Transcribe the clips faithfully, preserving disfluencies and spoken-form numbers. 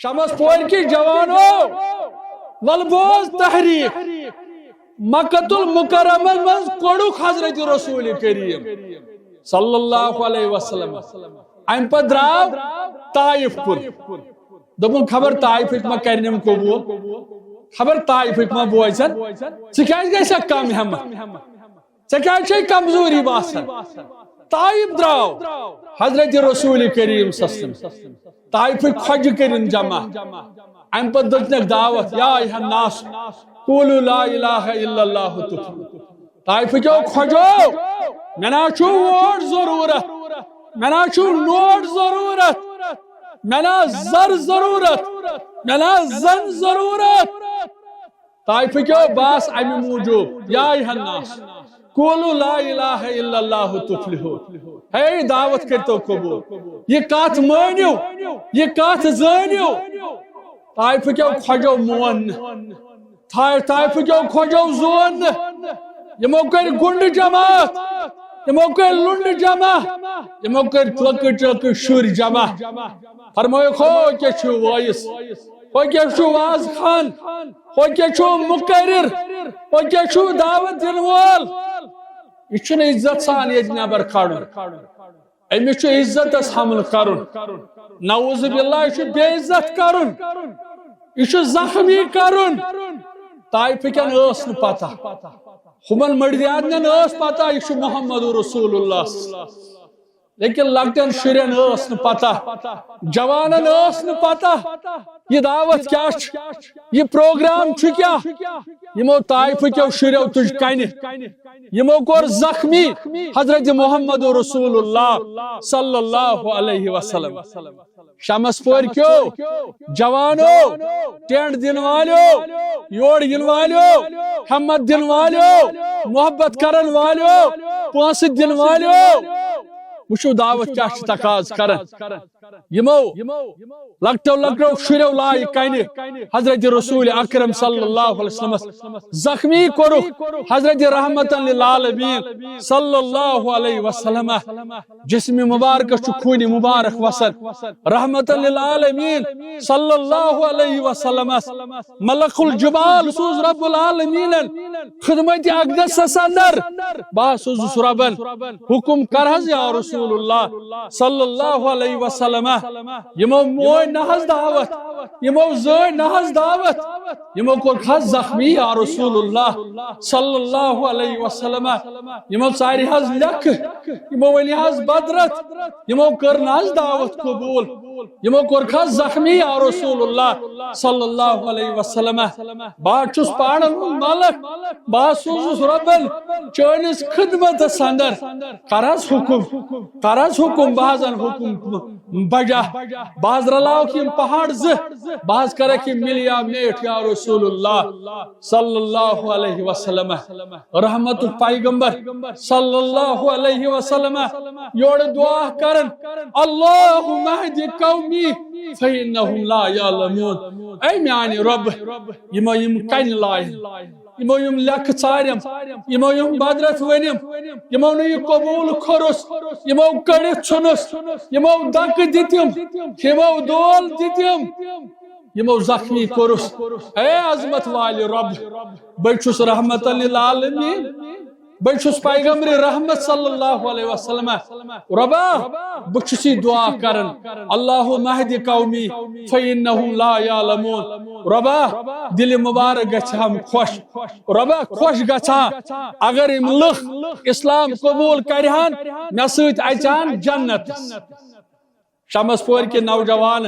شمس پورِ کہِ جوانو، ول بوز تحریک۔ مکۃ المکرمہ منٛز کوٚڑُکھ حضرت رسول کریم صلی اللہ علیہ وسلم۔ امہِ پتہٕ درٛاو طائف کُن۔ دوٚپُن، خبر طائفٕکۍ ما کرنم قبول، خبر طائفٕکۍ ما بوزن، ژٕ کیازِ گژھکھ کم ہٮ۪متھ؟ ژےٚ کیٛازِ چھے کمزوری باسان؟ طائف درٛاو حضرت رسول کریم صلی اللہ علیہ وسلم۔ طائفٕکۍ خۄجہِ کٔرِن جمع۔ امہِ پتہٕ دِژنکھ دعوت، یا ایھا الناس قولوا لا الہ الا اللہ تفلحوا۔ طائفٕکیو خۄجو، مےٚ نہ چھُ ووٹ ضروٗرت، مےٚ نہ چھُ نوٹ ضروٗرت، مےٚ نہ زر ضروٗرت، مےٚ نہ زن ضروٗرت۔ طائفٕکیو، بس امہِ موٗجوٗب، یا ایھا الناس قولوا لا الہ الا اللہ تفلحوا۔ ہے، دعوت کٔرتو قبول، یہِ کتھ مٲنِو، یہِ کتھ زٲنِو۔ طائفٕکیو خۄجو مون نہٕ، طا-، طائفٕکیو خۄجو زون نہٕ۔ یِمو کٔرۍ گُنڈٕ جماعت، یِمو کٔرۍ لُنڈٕ جمع، یِمو کٔرۍ لۄکٕٹۍ لۄکٕٹۍ شُرۍ جمع۔ فرمٲیِکھ، ہو کیٛاہ چھُ وٲیِس، ہو کیٛاہ چھُ واز خان، ہو کیٛاہ چھُ مقرر، ہو کیٛاہ چھُ دعوت دِنہٕ وول۔ یہِ چھُنہٕ عزت سان ییٚتہِ نٮ۪بر کھڑُن۔ أمِس چھُ عزتس حملہٕ کرُن۔ نعوذ باللہ، یہِ چھُ بے عزت کرُن۔ یہِ چھُ زخمی کرُن۔ طائفٕکٮ۪ن ٲس نہٕ پتہ۔ ہُمن مٔردیادنٮ۪ن ٲس پتہ، یہِ چھُ محمد رسول اللہ۔ لیکن لۄکٹٮ۪ن شُرٮ۪ن ٲس نہٕ پتہ، جوانن ٲس نہٕ پتہ، یہِ دعوت کیٛاہ چھِ، یہِ پروگرام چھُ کیٛاہ۔ یِمو طائفٕکیو شُرٮ۪و تُج کنہِ، یِمو کوٚر زخمی حضرت محمد رسول اللہ صلی اللہ علیہ وسلم۔ شمس پورِ کیو جوانو، ٹینٹ دِن والیو، یور یِن والیو، ہمت دِن والیو، محبت کرن والیو، پونسہٕ دِن والیو، وٕچھِو دعوت کیٛاہ چھِ تقاضہٕ کران۔ یِمو لۄکٹیو لۄکٹیو شُرٮ۪و لایہِ کنہِ حضرت رسول اکرم صلی اللہ علیہ وسلمس زخمی کوٚرُکھ حضرت رحمتن للعالمین صلی اللہ علیہ وسلم۔ جسم مبارکس چھُ خوٗنہِ مبارک وسان۔ رحمتن للعالمین صلی اللہ علیہ وسلمس ملک الجبال سوٗز رب العالمینن خدمت اقدسس اندر۔ بہٕ حظ سوٗزُس ربن، حکم کر حظ یا رسول اللہ صلی اللہ علیہ وسلم۔ یِمو مون نہ حظ دعوت، یِمو زٲج نہ حظ دعوت، یِمو کوٚر حظ زخمی یا رسول اللہ صلی اللہ علیہ وسلم۔ یِمو ژارِ حظ لیکھٕ، یِمو ؤنۍ حظ بدرت، یِمو کٔر نہ حظ دعوت قبول، یِمو کوٚر حظ زخمی یا رسول اللہ صلی اللہ علیہ وسلم۔ بہٕ حظ چھُس پہاڑن ہُنٛد ملک، بہٕ حظ سوٗزُس رۄبن چٲنِس خدمتس اندر۔ کر حظ حکم، کر حظ حکم، بہٕ حظ انہٕ حکم بجا۔ بہٕ حظ رلاوکھ یِم پہاڑ زٕ، بہٕ حظ کرکھ یِم مِلیا میٹھ یا رسول اللہ صلی اللہ علیہ وسلم۔ رحمتُک پیغمبر صلی اللہ علیہ وسلم یورٕ دعا کران، اللہم اہد قومی فإنہم لا یعلمون۔ اے میانہِ رۄب، یِمو یِم کنہِ لایَن، یِمو یِم لیکھٕ ژارٮ۪م، یِمو یِم بدرت ؤنِم، یِمو نہٕ یہِ قبول کوٚرُس، یِمو کٔڑِتھ ژھُنُس، یِمو دکہٕ دِتِم، یِمو دول دِتِم، یِمو زخمی کوٚرُس۔ اے عظمت والہِ رۄب، بہٕ چھُس رحمتن للعالمین، بہٕ چھُس پیغمبر رحمت صلی اللہ علیہ وسلم۔ رۄبا، بہٕ چھُس یہِ دعا کران، اللہم اہد قومی فإنہم لا یعلمون۔ رۄبا، دِلہِ مبارک گژھِ ہم خۄش۔ رۄبا، خۄش گژھِ ہا اگر یِم لُکھ اسلام قبول کرِہن، مےٚ سۭتۍ اژِ ہن جنتس۔ شمس پورِ کہِ نوجوان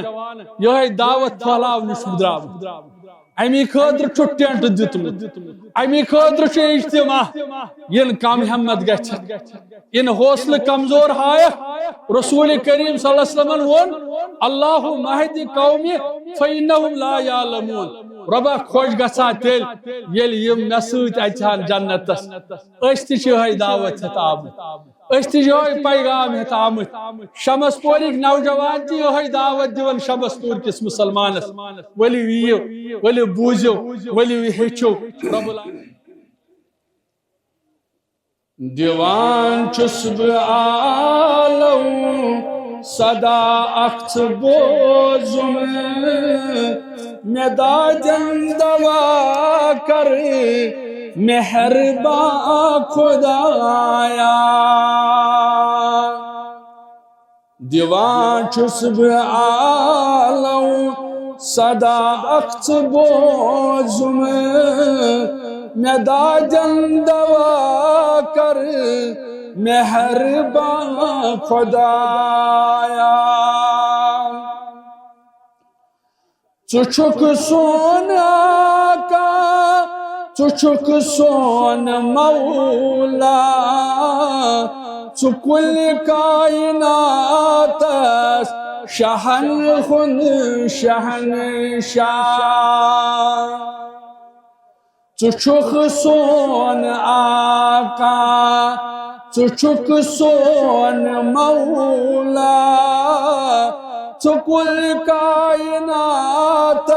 یِہوٚے دعوت پھٔہلاونہِ چھُکھ درٛامُت۔ اَمی خٲطرٕ چھُ ٹینٹ دیُتمُت، اَمی خٲطرٕ چھُ اجتماع۔ یِن کم ہمت گژھِ، یِن حوصلہٕ کمزور ہایکھ۔ رسول کریم صلی اللہ علیہ وسلمن ووٚن، اللہم اہد قومی فإنہم لا یعلمون۔ رۄبا، خۄش گژھا تیٚلہِ ییٚلہِ یِم مےٚ سۭتۍ اژِ ہن جنتس۔ أسۍ تہِ چھِ یِہوٚے دعوت ہٮ۪تھ آمٕتۍ۔ أسۍ تہِ چھِ یِہوٚے پیغام ہٮ۪تھ آمٕتۍ۔ شمس پورِکۍ نوجوان تہِ یِہوٚے دعوت دِوان شمس پورِ کِس مُسلمانس، ؤلِو یِیِو، ؤلِو بوٗزِو، ؤلِو یہِ ہیٚچھِو۔ رب العالمین۔ دِوان چھُس بہٕ عالم صدا اکھ ژٕ بوزُم، مےٚ دادٮ۪ن دوا کر، مہربان خدایا۔ دِوان چھُس بہٕ آلو صدا اکھ ژٕ بوزُم، مےٚ دادٮ۪ن دوا کر، مہربان خدایا۔ ژٕ چھُکھ سون آقا، ژٕ چھُکھ سون مولا، ژٕ کُلہِ کائناتس شاہن ہُنٛد شہنشاہ۔ ژٕ چھُکھ سون آقا، ژٕ چھُکھ سون مولا، ژٕ کُل کائناتس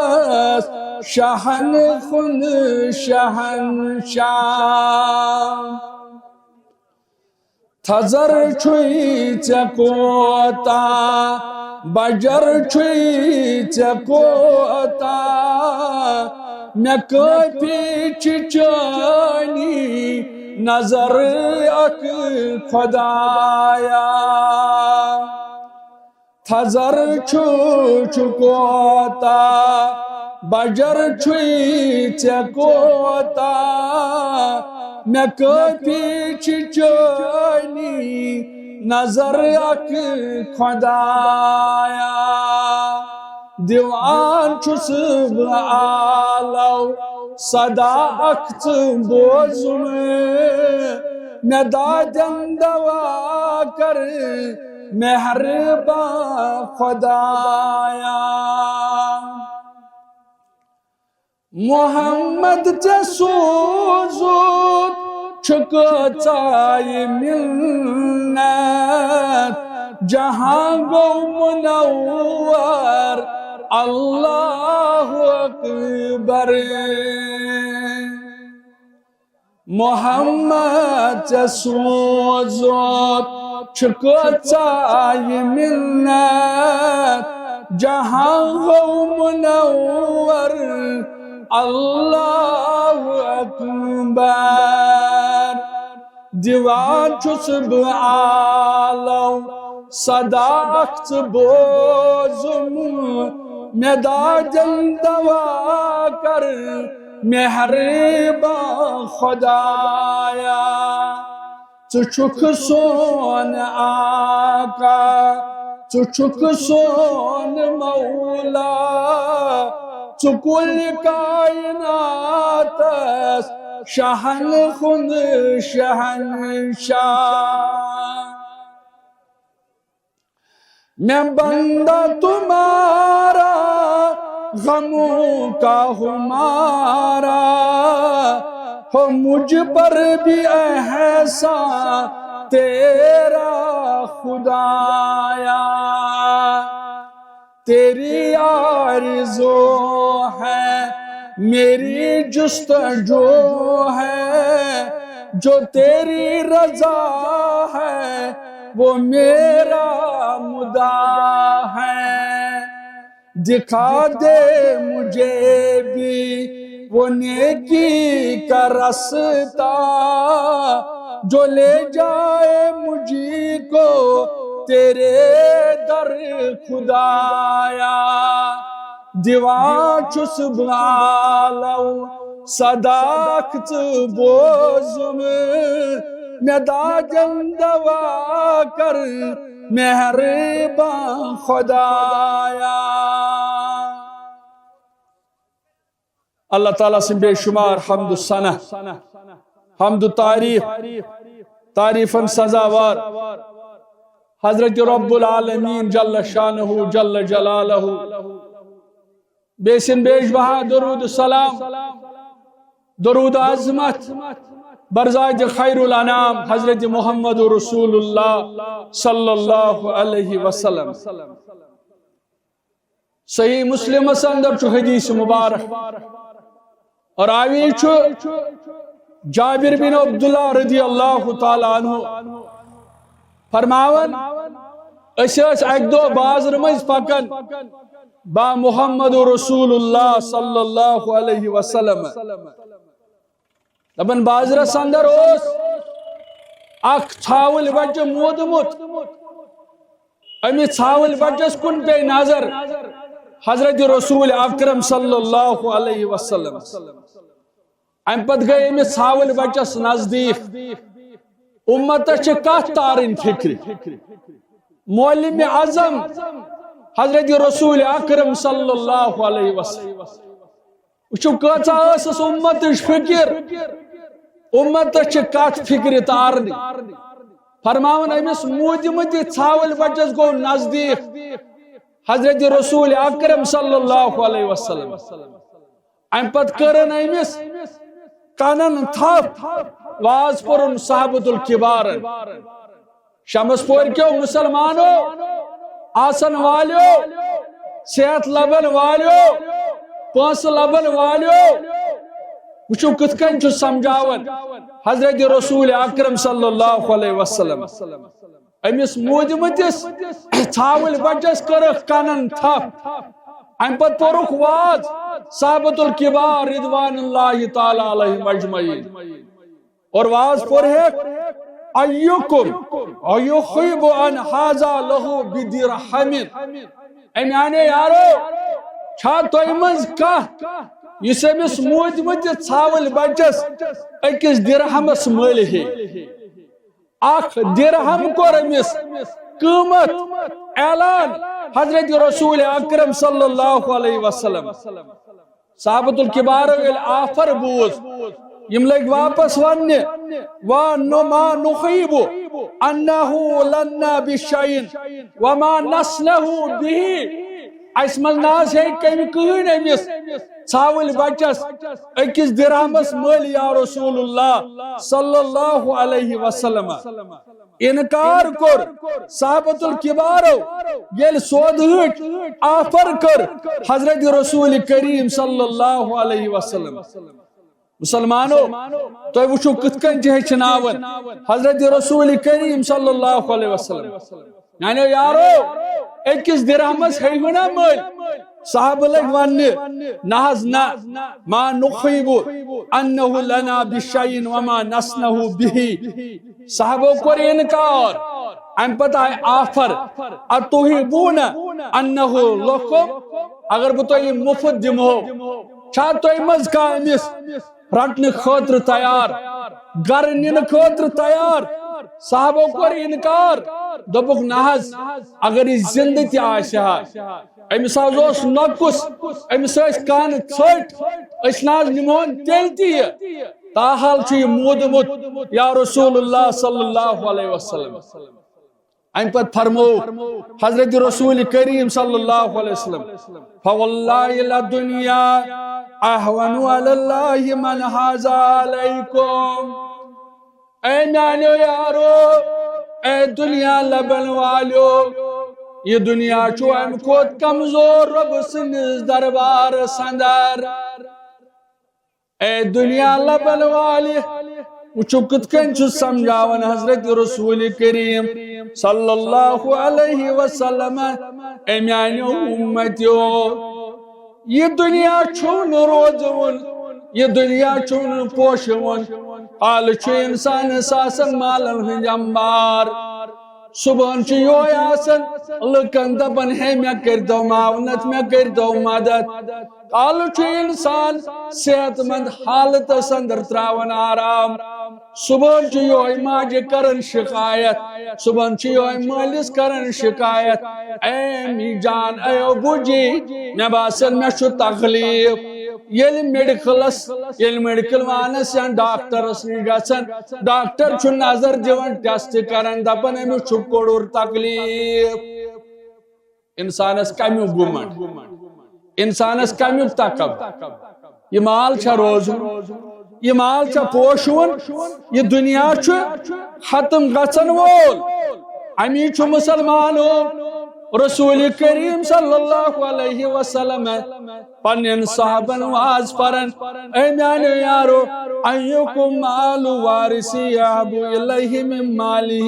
شاہن ہُنٛد شہنشاہ۔ تھزر چھُے ژےٚ کوتاہ، بجر چھُے ژےٚ کوتاہ، مےٚ کٲفی چھِ چٲنی نظر اکھ خدایا۔ تھزر چھُ، چھُ کوتاہ، بجر چھُے ژےٚ کوتاہ، مےٚ کٲفی چھِ چٲنی نظر اکھ خدایا۔ دِوان چھُس بہٕ آلو صدا اکھ ژٕ بوزُم، مےٚ دادٮ۪ن دوا کر مہربان خدایا۔ محمد ژےٚ سوٗزُتھ چھُ کۭژاہ یہِ مِنت، جہاں گوٚو منور، اللہ اکبر۔ محمد ژےٚ سوٗزُتھ چھُ کۭژاہ یہِ مِنت، جہاں گوٚو منور، اللہ اکبر۔ دِوان چھُس بہٕ آلو صدا اکھ ژٕ بوزُم، مےٚ دادٮ۪ن دوا کر مہربان خدایا۔ ژٕ چھُکھ سون آقا، ژٕ چھُکھ سون مولا، ژٕ کُل کائناتس شاہن ہُنٛد شہنشاہ۔ میں بندہ تمہارا، غموں کا ہمارا، ہو مجھ پر بھی احسان تیرا خدایا۔ تیری آرزو ہے، میری جستجو ہے، جو تیری رضا ہے، وہ میرا مدا ہے۔ دکھا دے مجھے بھی وہ نیکی کا رستہ، جو لے جائے مجھ کو تیرے در خدایا۔ دِوان چھُس بہٕ آلو صدا اکھ ژٕ بوزُم، مےٚ دادٮ۪ن دوا کر مہربان خدایا۔ اللہ تعالیٰ سٕنٛدۍ بے شمار حمد و ثنا، حمد و تعریف، تعریفن سزاوار حضرت رب العالمین جل شانہ جل جلالہ، بیٚیہِ سٕنٛدۍ بے بہا درود و سلام، درود عظمت بر ذات خیر الانام حضرت محمد رسول اللہ صلی اللہ علیہ وسلم۔ صحیح مسلمس اندر چھُ حدیث مبارک، راوی چھُ جابر بن عبداللہ رضی اللہ تعالیٰ عنہ فرماوان، أسۍ ٲسۍ اکہِ دۄہ بازرٕ مٔنٛزۍ پکان، با محمد رسول اللہ صلی اللہ علیہ وسلم۔ دپان بازرس اندر اوس اکھ ژھاوٕلۍ بچہٕ مودمُت۔ أمِس ژھاوٕلۍ بچس کُن پیٚیہِ نظر حضرت رسول اکرم صلی اللہ علیہ وسلم۔ امہِ پتہٕ گٔے أمِس ژھاوٕلۍ بچس نزدیٖک۔ امتس چھِ کتھ تارٕنۍ فکرِ۔ معلم اعظم حضرت رسول اکرم صلی اللہ علیہ وسلم۔ وٕچھِو، کۭژاہ ٲسٕس امتٕچ فکر۔ امتس چھِ کتھ فکرِ تارنہِ۔ فرماوان أمِس مودمٕتِس ژھاوٕلۍ بچس گوٚو نزدیٖک حضرت رسول اکرم صلی اللہ علیہ وسلم۔ امہِ پتہٕ کٔرٕن أمِس کنن تھپھ، واز پوٚرُن صحابت الکبارن۔ شمس پورِ کیو مسلمانو، آسن والیو، صحت لبن والیو، پونسہٕ لبن والیو، وٕچھِو کِتھ کٔنۍ چھُ سمجھاوان حضرت رسول اکرم صلی اللہ علیہ وسلم۔ أمِس مودمٕتِس ژھاوٕلۍ بچس کٔرٕکھ کنن تھپھ۔ امہِ پتہٕ پوٚرُکھ واز صحابت الکبار رضوان اللہ تعالیٰ علیہم اجمعین۔ اور واز پوٚر ہے، ایکم ایحب ان ھذا لہ بدرہم۔ اے میانیو یارو، چھا تۄہہِ منٛز کانٛہہ یُس أمِس مودمٕتِس ژھاوٕلۍ بچس أکِس درہمس مٔلۍ ہے؟ اکھ درہم کوٚر أمِس قۭمت اعلان حضرت رسول اکرم صلی اللہ علیہ وسلم۔ صحابت الکبارو ییٚلہِ آفر بوٗز، یِم لٔگۍ واپس وننہِ، وَنُّ ما نُحِبُّ أَنَّهُ لَنَا بِشَيْءٍ وَمَا نَصْنَعُ بِهِ۔ اَسہِ منٛز نہ حظ ہیٚکہِ کٔمۍ کٕہٕنۍ أمِس ژھاوٕلۍ بچس أکِس درہمس مٔلۍ یا رسول اللہ صلی اللہ علیہ وسلم۔ انکار کوٚر صحابت الکبارو، ییٚلہِ سودہٕچ آفر کٔر حضرت رسول کریم صلی اللہ علیہ وسلم۔ مسلمانو، تُہۍ وٕچھِو کِتھ کٔنۍ چھِ ہیٚچھناوان حضرت رسول کریم صلی اللہ علیہ وسلم۔ میانیو یارو، أکِس درہمس ہیٚیہِ ہُنہ مٔلۍ؟ صحابہٕ لٔگۍ وننہِ، نہ حظ نہ، ما نُحِبُّ أَنَّهُ لَنَا بِشَيْءٍ وَمَا نَصْنَعُ بِهِ۔ صحابو کوٚر انکار۔ امہِ پتہٕ آیہِ آفر، أَتُحِبُّونَ أَنَّهُ لَكُمْ؟ اگر بہٕ تۄہہِ یہِ مُفت دِمہو، چھا تۄہہِ منٛز کانٛہہ أمِس رٹنہٕ خٲطرٕ تیار، گرٕ نِنہٕ خٲطرٕ تیار؟ صحابو کوٚر انکار، دوٚپُکھ، نہ حظ، اگر یہِ زندٕ تہِ آسہِ ہا۔ أمِس حظ اوس نۄقُص، أمِس ٲسۍ کانہٕ ژھٔٹۍ، أسۍ نہ حظ نِمہون تیٚلہِ تہِ یہِ۔ تاحال چھُ یہِ مودمُت یا رسول اللہ صلی اللہ علیہ وسلم۔ امہِ پتہٕ فرموو حضرت رسول کریم صلی اللہ علیہ وسلم، فواللہ لدنیا اہون علی اللہ من ھذا علیکم۔ اے میانیو یارو، اے دنیا لبن والیو، یہِ دنیا چھُ امہِ کھۄتہٕ کمزور رۄب سٕنٛدِس دربارس اندر۔ اے دنیا لبن والہِ، وٕچھِو کِتھ کٔنۍ چھُ سمجھاوان حضرت رسول کریم صلی اللہ علیہ وسلم، اے میانیو امتیو، یہِ دنیا چھُنہٕ روزوُن، یہِ دنیا چھُنہٕ پوشوُن۔ کالہٕ چھُ انسانس آسان مالن ہٕنٛدۍ انبار۔ صبحن چھُ یِہوٚے آسان، لُکن دپان، ہے، مےٚ کٔرۍتو معاونت، مےٚ کٔرۍتو مدد۔ کالہٕ چھُ انسان صحت مند حالتس اندر تراوان آرام۔ صبحن چھُ یِہوٚے ماجہِ کران شکایت، صبحن چھُ یِہوٚے مٲلِس کران شکایت، اے امی جان، اے ابو جی، مےٚ باسان مےٚ چھُ تکلیف۔ ییٚلہِ میڈیکلس، ییٚلہِ میڈیکل وانس یا ڈاکٹرس نِش گژھان، ڈاکٹر چھُ نظر دِوان، ٹیسٹ کران، دپان، أمِس چھُ کوٚڑُر تکلیف۔ انسانس کمیُک گُمنڈ؟ انسانس کمیُک تکبر؟ یہِ مال چھا روزُن؟ یہِ مال چھا پوشوُن؟ یہِ دنیا چھُ ختم گژھن وول۔ امی چھُ مسلمانو رسول کریم صلی اللہ علیہ وسلم پننٮ۪ن صحابن واز پران، اے میانیو یارو، ایکم مال وارثی احب الیہ من مالہ۔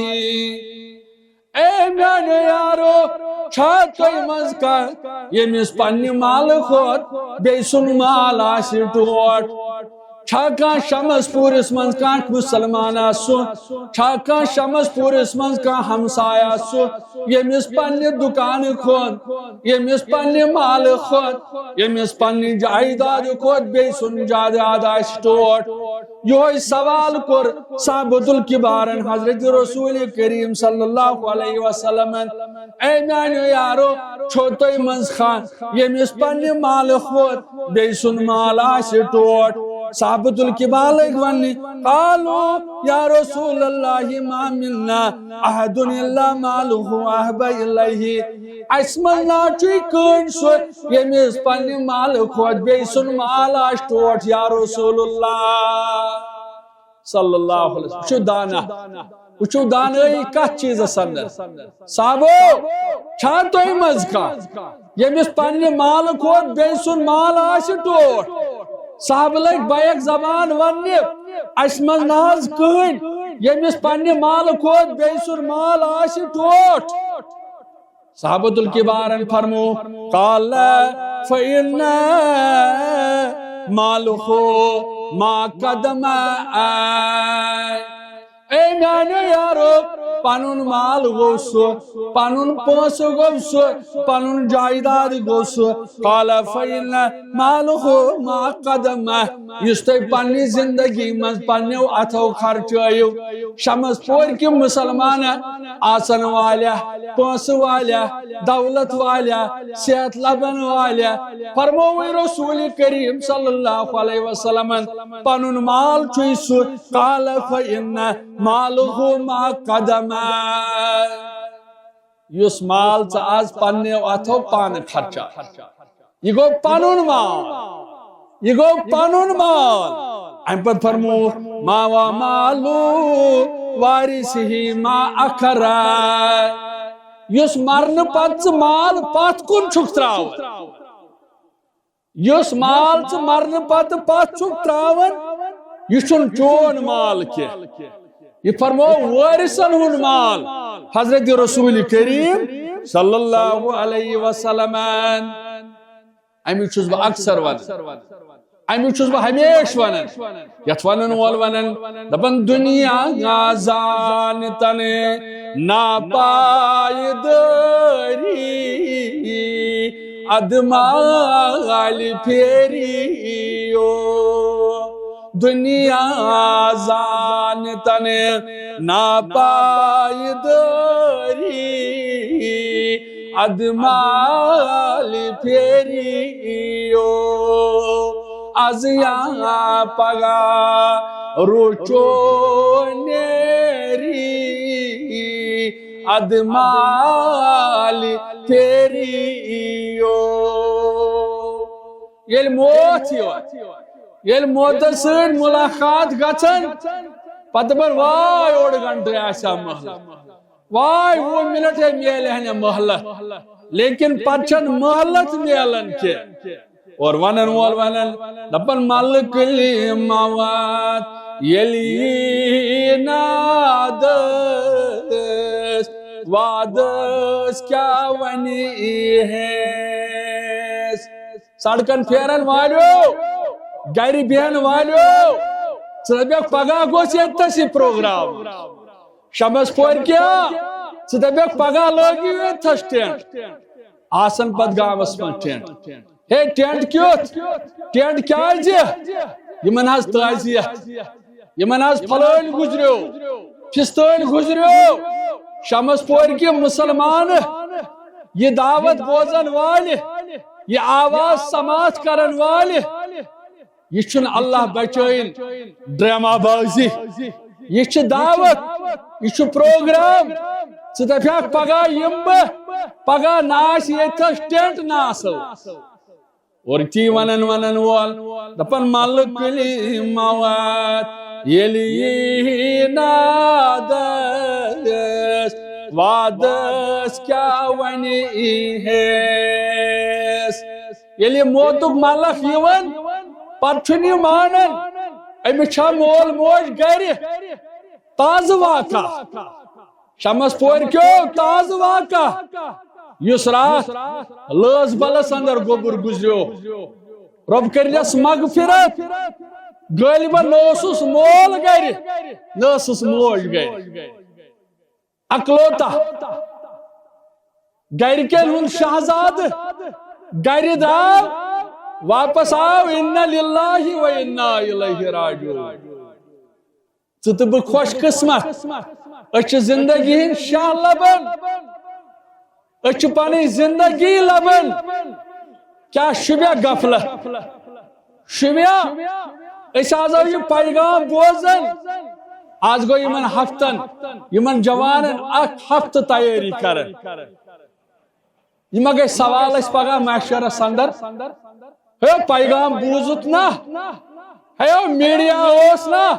اے میانیو یارو، چھا تۄہہِ منٛز کانٛہہ، ییٚمِس پننہِ مالہٕ کھۄتہٕ بیٚیہِ سُنٛد مال آسہِ ٹوٹھ؟ چھا کانٛہہ شمس پوٗرِس منٛز کانٛہہ مُسلمان آسُن؟ چھا کانٛہہ شمس پوٗرِس منٛز کانٛہہ ہمساے آسُن، ییٚمِس پننہِ دُکانہٕ کھۄتہٕ، ییٚمِس پننہِ مالہٕ کھۄتہٕ، ییٚمِس پننہِ جایدادٕ کھۄتہٕ بیٚیہِ سُنٛد جایداد آسہِ ٹوٹھ؟ یِہوٚے سوال کوٚر صحابتُل کبارن حضرت رسول کریم صلی اللہ علیہ وسلمن۔ اے میانیو یارو، چھو تۄہہِ منٛز کانٛہہ، ییٚمِس پننہِ مالہٕ کھۄتہٕ بیٚیہِ سُنٛد مال آسہِ ٹوٹھ؟ صحابتُل کبار لٔگۍ وننہِ، قالوا یا رسول اللہ ما منا احد الا ماله احب الیہ۔ اسہِ منٛز نا چھُے کٕہٕنۍ سُہ، ییٚمِس پننہِ مالہٕ کھۄتہٕ بیٚیہِ سُنٛد مال آسہِ ٹوٹھ، یا رسول اللہ۔ صلی اللہ علیہ وسلم۔ وٕچھِو دانا، وٕچھِو دانٲیی کتھ چیٖزس اندر۔ صحابو، چھا تۄہہِ منٛز کانٛہہ، ییٚمِس پننہِ مالہٕ کھۄتہٕ بیٚیہِ سُنٛد مال آسہِ ٹوٹھ؟ صحابہٕ لٔگۍ بیک زبان وننہِ، اسہِ منٛز نہ حظ کٕہٕنۍ، ییٚمِس پننہِ مالہٕ کھۄتہٕ بیٚیہِ سُنٛد مال آسہِ ٹوٹھ۔ صحابتُل کبارن فرمو، قال فإن ماله ما قدم۔ اے میانیو یارو، پنُن مال گوٚو سُہ، پنُن پونٛسہٕ گوٚو سُہ، پنُن جایداد گوٚو سُہ۔ قال فإن ماله ما قدم۔ یُس تۄہہِ پننہِ زندگی منٛز پننیو اتھو خرچٲیِو، شمس پورِ کہِ مسلمان آسن والیا، پونٛسہٕ والیا، دولت والیا، صحت لبن والیا، فرمووٕے رسول کریم صلی اللہ علیہ وسلمن، پنُن مال چھُے سُہ۔ قال فإن ماله ما قدم۔ یُس مال ژٕ از پننیو اتھو پانہٕ خرچا، یہِ گوٚو پنُن مال، یہِ گوٚو پنُن مال۔ امہِ پتہٕ فرموو، ما ومال وارثه ما أخر۔ یُس مرنہٕ پتہٕ ژٕ مال پتھ کُن چھُکھ تراوان، یُس مال ژٕ مرنہٕ پتہٕ پتھ چھُکھ تراوان، یہِ چھُنہٕ چون مال کینٛہہ۔ یہِ فرموو وٲرثن ہُنٛد مال۔ حضرت رسول کریم صلی اللہ علیہ وسلم۔ امی چھُس بہٕ اکثر ونان، امی چھُس بہٕ ہمیشہِ ونان۔ یتھ ونن وول ونان، دپان، دنیا زانتن ناپائیدٲری، ادٕ مالہِ پھیریو۔ دنیا زانتن ناپائیدٲری، ادٕ مالہِ پھیریو۔ از یا پگاہ روچو نیری، ادٕ مالہِ پھیریو۔ ییٚلہِ موت یِوان، ییٚلہِ موتس سۭتۍ ملاقات گژھان، پتہٕ دپان، واے اوٚڑ گنٹہٕ آسہِ ہا مہلت، واے وُہ منٹ ہے میلہِ ہا مہلت، لیکن پتہٕ چھنہٕ مہلت میلان کینٛہہ۔ اور ونن وول ونن، دپان، ملکل موت ییٚلہِ یی نادس، وادس کیٛاہ ونہِ ہیس؟ سڑکن پھیرن والیو، گرِ بیہن والیو، ژٕ دپکھ پگاہ گوٚژھ ییٚتہِ تس یہِ پروگرام۔ شمس پورِ کیا، ژٕ دپکھ پگاہ لٲگِو ییٚتہِ تس ٹینٹ۔ آسن پتہٕ گامس منٛز ٹینٹ۔ ہے، ٹینٹ کیُتھ؟ ٹینٹ کیازِ؟ یِمن حظ تعزیت، یِمن حظ پھلٲنۍ گُزریو، پھستٲنۍ گُزریو۔ شمس پورِ کہِ مسلمان، یہِ دعوت بوزن والہِ، یہِ آواز سماعت کرن والہِ، یہِ چھُنہٕ اللہ بچٲیِن ڈرامہ بازی۔ یہِ چھِ دعوت، یہِ چھُ پروگرام۔ ژٕ دپکھ پگاہ یِمہٕ بہٕ، پگاہ نہ آسہِ ییٚتہِ تھس ٹینٹ نہ آسو۔ اور تی ونن ونن وول دپان، ملکل موت ییٚلہِ یی نادس، وادس کیٛاہ ونہِ ہیس؟ ییٚلہِ موتُک ملک یِوان، پتہٕ چھُنہٕ یہِ مانان، أمِس چھا مول موج گرِ؟ تازٕ واقعہ۔ شمس پورِ کیو تازٕ واقعہ، یُس راتھ لٲس بلس اندر گوٚبُر گُزریو۔ رۄب کٔرنس مغفرت۔ غٲلبن نہ اوسُس مول گرِ، نہ ٲسٕس موج گرِ۔ اکلوتا گرِکٮ۪ن ہُنٛد شہزادٕ گرِ درٛاو، واپس آو، انا للہ و انا الیہ راجعون۔ ژٕ تہٕ بہٕ خۄش قسمت۔ أسۍ چھِ زندگی ہٕنٛدۍ شاہ لبان۔ أسۍ چھِ پنٕنۍ زندگی لبان۔ کیٛاہ شوٗبیا غفلت؟ شوٗبیا؟ أسۍ آز آو یہِ پیغام بوزان۔ آز گوٚو یِمن ہفتن، یِمن جوانن اکھ ہفتہٕ تیٲری کران۔ یہِ ما گژھِ سوال اَسہِ پگاہ محشرس اندر؟ ہے، پیغام بوٗزُتھ نا؟ ہے، میڈیا اوس نا؟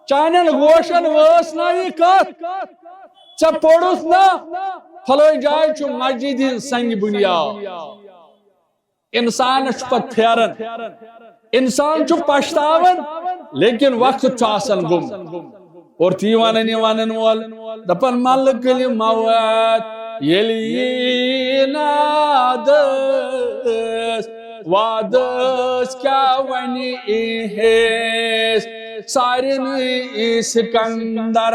چانٮ۪ن گوشن وٲژ نا یہِ کتھ؟ ژےٚ پوٚرُتھ نا؟ فلٲنۍ جایہِ چھُ مسجد ہٕنٛز سنگہِ بُنیاد۔ انسانس چھُ پتہٕ پھیران، انسان چھُ پچھتاوان، لیکن وقت چھُ آسان گوٚمُت۔ اور تی ونان یہِ ونان وول، دپان ملک الموت ییٚلہِ یی نادس، وادس کیٛاہ ونہِ ایہس، سارنٕے سکندر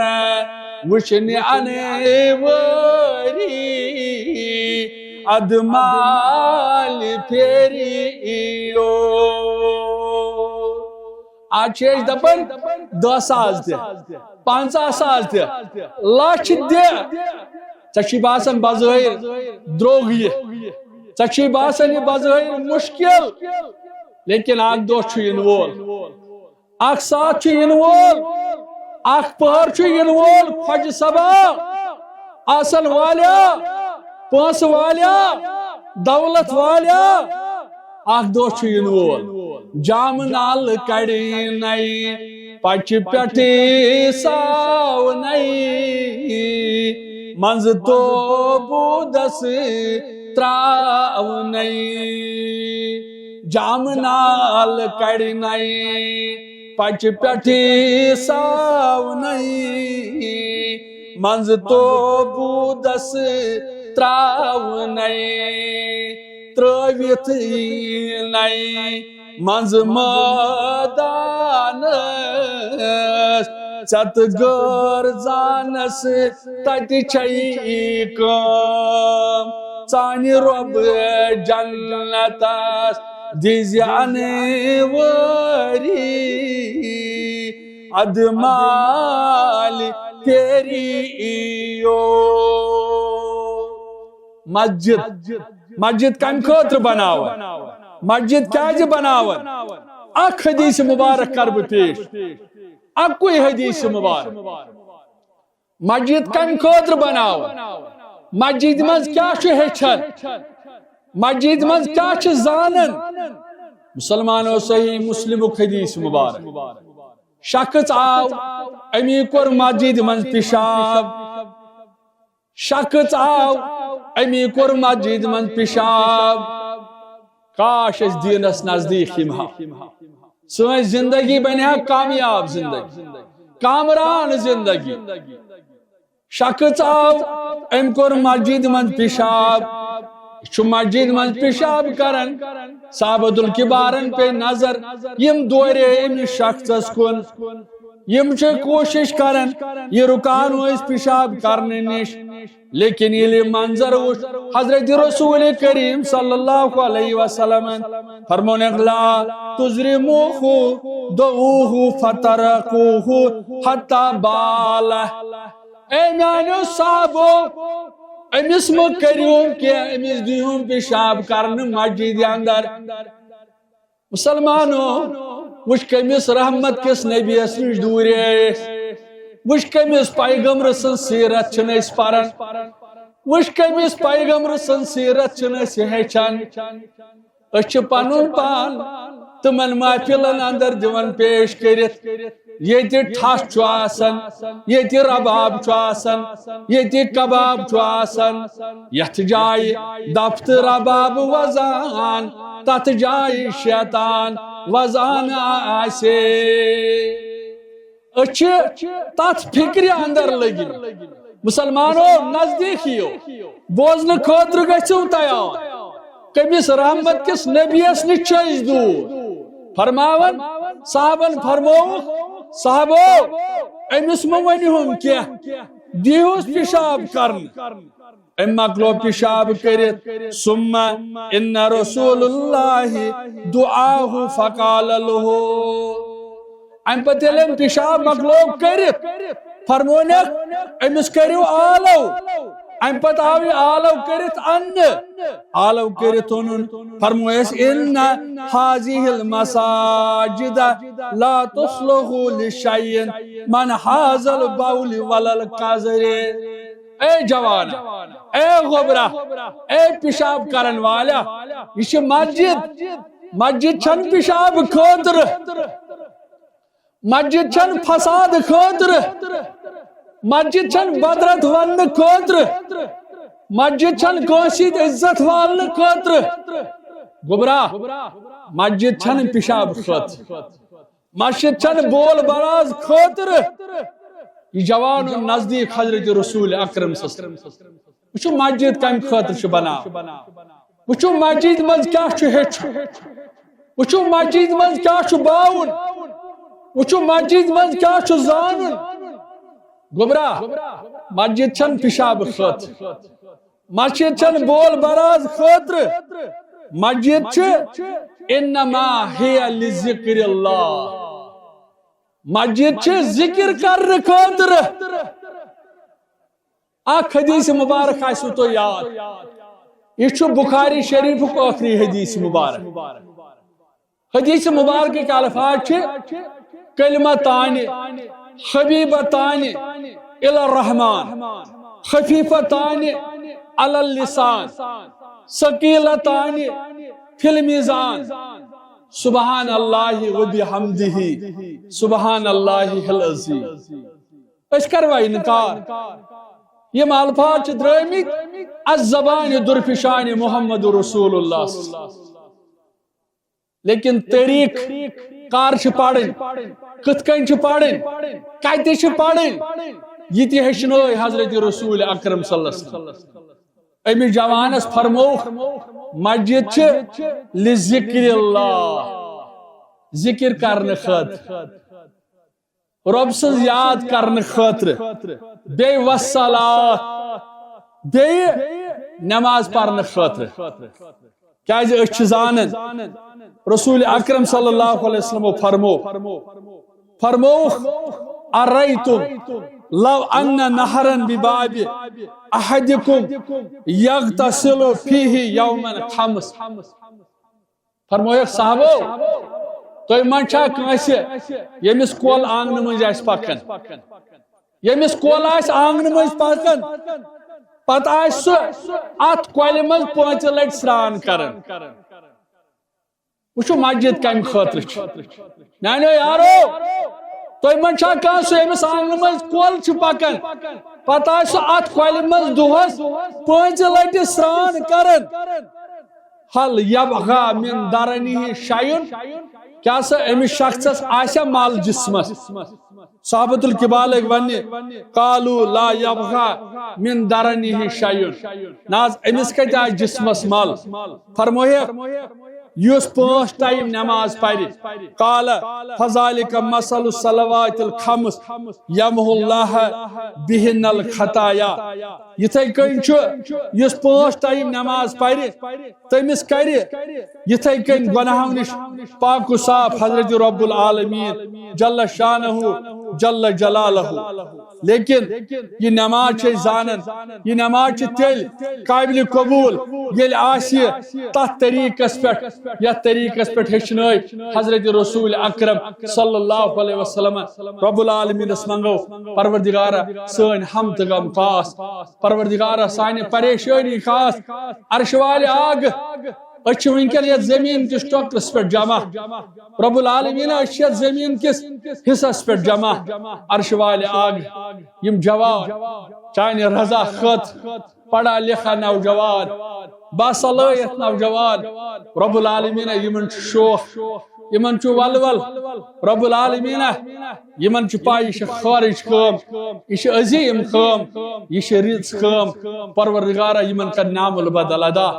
وٕچھنہِ انوٲری، ادمال پھیری یو۔ آز چھِ أسۍ دپان دہ ساس دِ، پنژاہ ساس دِ، لچھ دِ۔ ژےٚ چھُے باسان بظٲہر درٛوگ یہِ، ژےٚ چھُے باسان یہِ بظٲہر مشکل، لیکن اکھ دۄہ چھُ یِنہٕ وول، اکھ ساتھ چھُ یِنہٕ وول، اکھ پہر چھُ یِنہٕ وول، خۄجہِ صبا آسن والیا، پونٛسہٕ والیا، دولت والیا، اکھ دۄہ چھُ یِنہٕ وول۔ جام نال کڑِ نَے، پچہِ پٮ۪ٹھٕ ساو نَے، منٛزٕ توبوٗدس تراو نَے۔ جام نال کڑِ نَے، پچہِ پٮ۪ٹھٕ ساو نَے، منٛزٕ توبوٗدس تراو نَے، ترٲوِتھ یی نَے منٛزٕ مٲدانس۔ ژےٚ تہٕ غٲر زانس تتہِ چھے کٲم، ژانہِ رۄب جنتس دِزِ انوٲری، ادمال پھیری یو۔ مسجد، مسجد کمہِ خٲطرٕ بناوان؟ مسجد کیازِ بناوان؟ اکھ حدیث مبارک کرٕ بہٕ پیش، اکُے حدیث مبارک۔ مسجد کمہِ خٲطرٕ بناوان؟ مسجد منٛز کیٛاہ چھُ ہیٚچھان؟ مسجد منٛز کیٛاہ چھِ زانان؟ مسلمانو، صحیح مسلمُک حدیث مبارک۔ شخص آو، أمی کوٚر مسجد منٛز پیشاب۔ شخص آو، أمی کوٚر مسجد منٛز پیشاب۔ کاش أسۍ دیٖنس نزدیٖک یِمہٕ ہاو۔ سٲنۍ زندگی بنہِ ہا کامیاب زندگی، کامران زندگی۔ شخص آو، أمۍ کوٚر مسجد منٛز پیشاب۔ یہِ چھُ مسجد منٛز پیشاب کران۔ صحابتُل کبارن پیٚیہِ نظر، یِم دورے أمِس شخصس کُن۔ یِم چھِ کوٗشِش کران، یہِ رُکاونو أسۍ پیشاب کرنہٕ نِش۔ لیکن ییٚلہِ یہِ منظر وُچھ حضرت رسول کریم صلی اللہ علیہ وسلمن، فرمونکھ، لا تظرموہ، دعوہ فترکوہ حتی بالہ۔ اے میانیو صحابو، أمِس مہ کٔرِو کینٛہہ، أمِس دِیِو پیشاب کرنہٕ مسجدِ اندر۔ مسلمانو، وٕچھ کٔمِس رحمت کِس نبیَس نِش دوٗرے أسۍ۔ وٕچھ کٔمِس پیغمبر سٕنٛز سیرت چھِنہٕ أسۍ پران۔ وٕچھ کٔمِس پیغمبر سٕنٛز سیرت چھِنہٕ أسۍ ہیٚچھان۔ أسۍ چھِ پنُن پان تِمن محفلن اندر دِوان پیش کٔرِتھ، ییٚتہِ ٹھَس چھُ آسان، ییٚتہِ رباب چھُ آسان، ییٚتہِ کباب چھُ آسان، یتھ جایہِ دفتر رباب وزان، تتھ جایہِ شیطان وزان آسے۔ أسۍ چھِ تتھ فکرِ اندر لٔگِتھ۔ مسلمانو، نزدیک یِیِو، بوزنہٕ خٲطرٕ گٔژھِو تیار۔ کٔمِس رحمت کِس نبیَس نِش چھِ أسۍ دوٗر؟ فرماوان، صحابن فرمووُکھ، صحابو، أمِس مہٕ ؤنِو ہُم کینٛہہ، دیٖہُس پِشاب کرنہٕ۔ أمۍ مۄکلو پِشاب کٔرِتھ، ثم ان رسول اللہ دعاه فقال له۔ امہِ پتہٕ ییٚلہِ أمۍ پِشاب مۄکلو کٔرِتھ، فرمونکھ، أمِس کٔرِو آلو۔ امہِ پتہٕ آو یہِ آلو کٔرِتھ اننہٕ، آلو کٔرِتھ اوٚنُن۔ فرمویس، ان هذه المساجد لا تصلح لشيء من هذا البول ولا القذر۔ اے جوان، اے گوبرا، اے پِشاب کرن والا، یہِ چھِ مسجد۔ مسجد چھَنہٕ پِشاب خٲطرٕ، مسجد چھَنہٕ فساد خٲطرٕ، مسجد چھَنہٕ بدرت وننہٕ خٲطرٕ، مسجد چھَنہٕ کٲنٛسہِ ہٕنٛدۍ عزت والنہٕ خٲطرٕ۔ گوبرا، مسجد چھَنہٕ پِشاب خٲطرٕ، مسجد چھَنہٕ بول براز خٲطرٕ۔ یہِ جوان اوٚن نزدیٖک حضرت رسول اکرم صلی اللہ علیہ وسلم۔ وٕچھِو مسجد کَمہِ خٲطرٕ چھِ بناوان۔ وٕچھِو مسجد منٛز کیٛاہ چھُ ہیٚچھُن۔ وٕچھِو مسجد منٛز کیٛاہ چھُ باوُن۔ وٕچھِو مسجد منٛز کیٛاہ چھُ زانُن۔ گوبرا، مسجد چھَنہٕ پِشاب خٲطرٕ۔ مسجد چھَنہٕ بول براز خٲطرٕ۔ مسجد چھِ انما هي لذکر اللہ۔ مسجد چھِ ذکر کرنہٕ خٲطرٕ۔ اکھ حدیث مبارک آسِوٕ تۄہہِ یاد۔ یہِ چھُ بخاری شریفُک ٲخری حدیث مبارک۔ حدیث مبارکٕکۍ الفاظ چھِ، کلمتان حبیبتان الی الرحمن خفیفتان علی اللسان ثقیلتان فی المیزان، سبحان اللہ و بحمدہ، سبحان اللہ العظیم۔ أسۍ کروا انکار؟ یِم الفاظ چھِ درٲمٕتۍ از زبانِ درفشانِ محمد رسول اللہ۔ لیکن طریٖق کر چھِ پرٕنۍ، کِتھ کٔنۍ چھِ پرٕنۍ، کتہِ چھِ پرٕنۍ، یہِ تہِ ہیٚچھنٲے حضرت رسول اکرم صلی اللہ علیہ وسلم۔ أمِس جوانس فرمووُکھ، مسجد چھِ لذکر اللہ، ذکر کرنہٕ خٲطرٕ، رۄب سٕنٛز یاد کرنہٕ خٲطرٕ، بیٚیہِ والصلاۃ، بیٚیہِ نماز پرنہٕ خٲطرٕ۔ کیازِ أسۍ چھِ زانان، رسول اکرم صلی اللہ علیہ وسلمو فرمو، فرمووُکھ، اریتم لو ان نہرا بباب احدکم یغتسل فیہ یوما خمس۔ فرمووُکھ، صحابو، تۄہہِ منٛز چھا کٲنٛسہِ، ییٚمِس کۄل آنٛگنہٕ مٔنٛزۍ آسہِ پکان، ییٚمِس کۄل آسہِ آنٛگنہٕ مٔنٛزۍ پکان، پتہٕ آسہِ سُہ اتھ کۄلہِ منٛز پانٛژِ لٹہِ سرٛان کران؟ وٕچھِو مسجد کمہِ خٲطرٕ چھِ۔ میانیو یارو، تۄہہِ منٛز چھا کانٛہہ سُہ، ییٚمِس آنٛگنہٕ منٛز کۄل چھِ پکان، پتہٕ آسہِ سُہ اتھ کۄلہِ منٛز دۄہس پانٛژِ لٹہِ سرٛان کران؟ ہل یبقی من درنہ شیء، کیٛاہ سا أمِس شخصس آسیا مل جسمس؟ صحابۃ الکبار لٔگۍ وننہِ، قالوا لا یبقی من درنہ شیء۔ نہ حظ، أمِس کتہِ آسہِ جسمس مل؟ فرمووُکھ، یُس پانٛژھ ٹائم نماز پرِ، قال فذلک مثل الصلوات الخمس یمحو اللہ بہن الخطایا۔ یِتھے کٔنۍ چھُ یُس پانٛژھ ٹائم نماز پرِ، تٔمِس کرِ یِتھے کٔنۍ گۄناہو نِش پاک و صاف حضرت رب العالمین جل شانہ جل جلالہ۔ لیکن یہِ نماز چھِ أسۍ زانان، یہِ نماز چھِ تیٚلہِ قابل قبول، ییٚلہِ آسہِ تتھ طریٖقس پٮ۪ٹھ، یتھ طریٖقس پٮ۪ٹھ ہیٚچھنٲے حضرت رسول اکرم صلی اللہ علیہ وسلم۔ رب العالمینس منٛگو، پروردگارا، سٲنۍ ہم تہٕ غم کاس، پروردگارا، سانہِ پریشٲنی کاس، عرش والہِ آگ، أسۍ چھِ وٕنکیٚن یتھ زمین کِس ٹۄکرس پٮ۪ٹھ جمع۔ رب العالمین، أسۍ چھِ یتھ زمین کِس حصس پٮ۪ٹھ جمع۔ عرش والہِ آگ، یِم جوان، چانہِ رضا خٲطرٕ پڑھا لکھا نوجوان، باصلٲحیت نوجوان۔ رب العالمین، یِمن چھُ شوق، یِمن چھُ ولول۔ رب العالمین، یِمن چھُ پاے یہِ چھِ خارج کٲم، یہِ چھِ عظیم کٲم، یہِ چھِ رٕژ کٲم۔ پروردگارا، یِمن کر نعم البدل عطا۔